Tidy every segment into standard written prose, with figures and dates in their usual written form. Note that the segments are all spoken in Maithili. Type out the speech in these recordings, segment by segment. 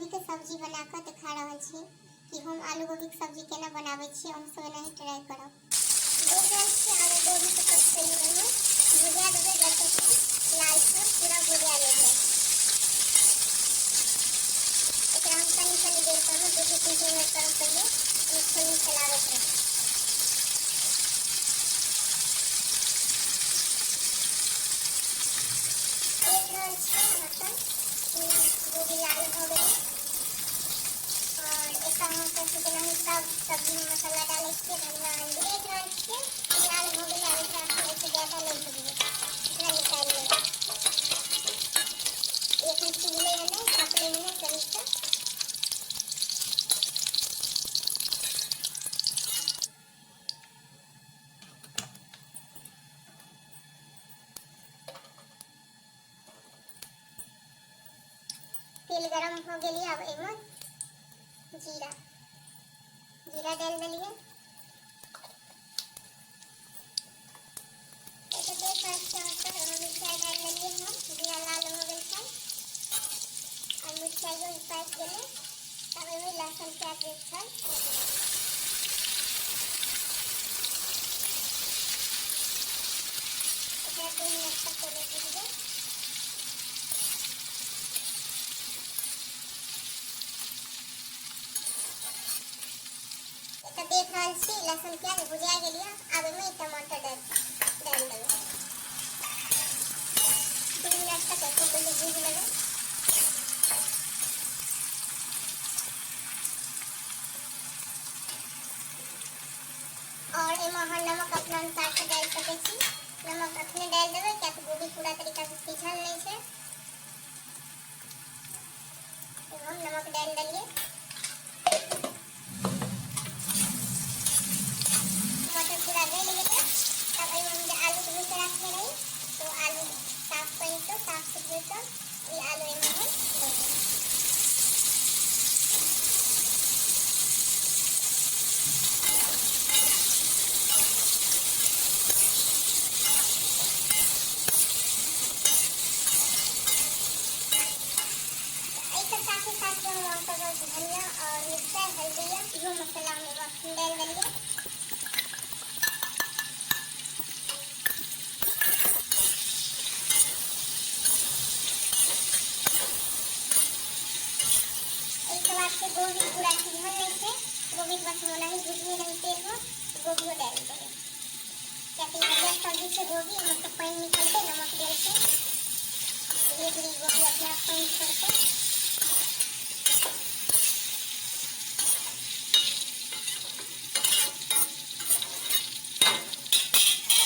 गोभी के सब्जी बना के दिखा रहल छी कि हम आलू गोभी के सब्जी केना बनाबै छी। हम सब एनाही ट्राई करब। देख रहल छी आलू गोभी के सबसे पहिले एहिमे भुजा देबै जब तक लाल से पूरा भुजा नहि जाए। एकरा हम तनी तनी देर पर में 2 से 3 मिनट पर पहिले छोलनी चलाबैत रहबै। देख रहल छी अहाँ सब गोभी लाल भऽ गेलै और एतऽ अहाँ सब जेनाही सब सब्जीमे मसाला डालै छियै, धनिया, हल्दी। देख रहल छियै लाल भऽ गेलै। आब एकरा एहिसँ ज्यादा नहि भुजबै, एकरा निकालि लेबै। एखन सिझलै हँ नहि, पकलै हँ नहि सहीसँ। तेल गरम हो गेल। आब एहिमे जीरा जीरा डालि देलियै। एतऽ देख रहल छियै अहाँ सब, एहिमे मिरचाइ डालि देलियै हम। जीरा लाल भऽ गेल छै और मिरचाइयो पाकि गेलै। तब एहिमे लहसुन प्याज जे छै, एकरा 2 मिनट तक पहिले भुजबै। एतऽ देख रहल छी लहसुन प्याज भुजा गेल यऽ। आब एहिमे टमाटर डालि डालि देबै। 2 मिनट तक एकरो पहिले भूजि लेबै। और एहिमे अहाँ नमक अपना अनुसार से डालि सकै छी। नमक अखने डालि देबै, किया तऽ गोभी पूरा तरीका से सिझल नहि छै। हम नमक डालि देलियै। टमाटर पूरा गलि गेलै। तब एहिमे हम जे आलू धोइ कऽ राखने रही, तो आलू साफ पानि से साफ से धोइ कऽ ई आलू एहिमे हम दऽ देबै। एहिके साथ ही साथ जो हम अहाँ धनिया और मिरचाइ, हल्दी, इहो मसाला हम एहिमे डालि देलियै। एहिके बाद से गोभी पूरा सिझल नहि छै। गोभी बस ओनाही भुजने रही तेलमे। गोभियो डालि देबै, कियाकि हरियर सब्जी छै गोभी, एहिमे से पानि निकलतै। नमक देल छै, धीरे धीरे गोभी अपने आप पानि छोड़तै।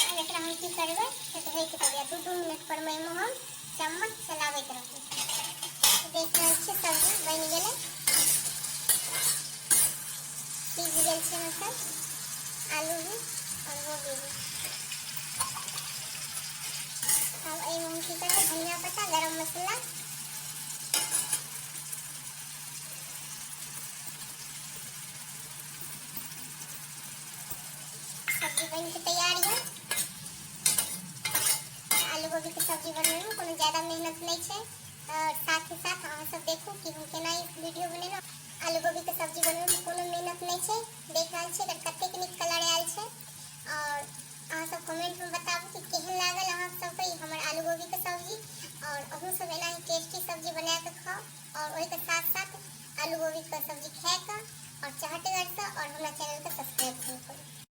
आब एकरा हम की करबै, ढकि देबै। 2-2 मिनट पर मे एहिमे हम चम्मच चलाबैत रहबै। देख रहल छियै सब्जी बनि गेलै, सीझ गेल छै मतलब आलू भी और गोभी भी। आब एहिमे हम की करबै, धनिया पत्ता, गरम मसाला, सब्जी बनि के तैयार यऽ। आलू गोभी के सब्जी बनबैमे कोनो ज्यादा मेहनत नहि छै। और साथ ही साथ अहाँ सब देखू कि हम केना ई वीडियो बनेलहुँ। आलू गोभी के सब्जी बनबैमे कोनो मेहनत नहि छै। देख रहल छियै एकर कतेक नीक कलर आयल छै। और अहाँ सब कमेंट में बताबू कि केहन लागल अहाँ सबके ई हमर आलू गोभी के सब्जी। और अहूँ सब एना ही टेस्टी सब्जी बना के खाउ और ओहिके साथ साथ आलू गोभी के सब्जी खाए के और चहटगरसँ और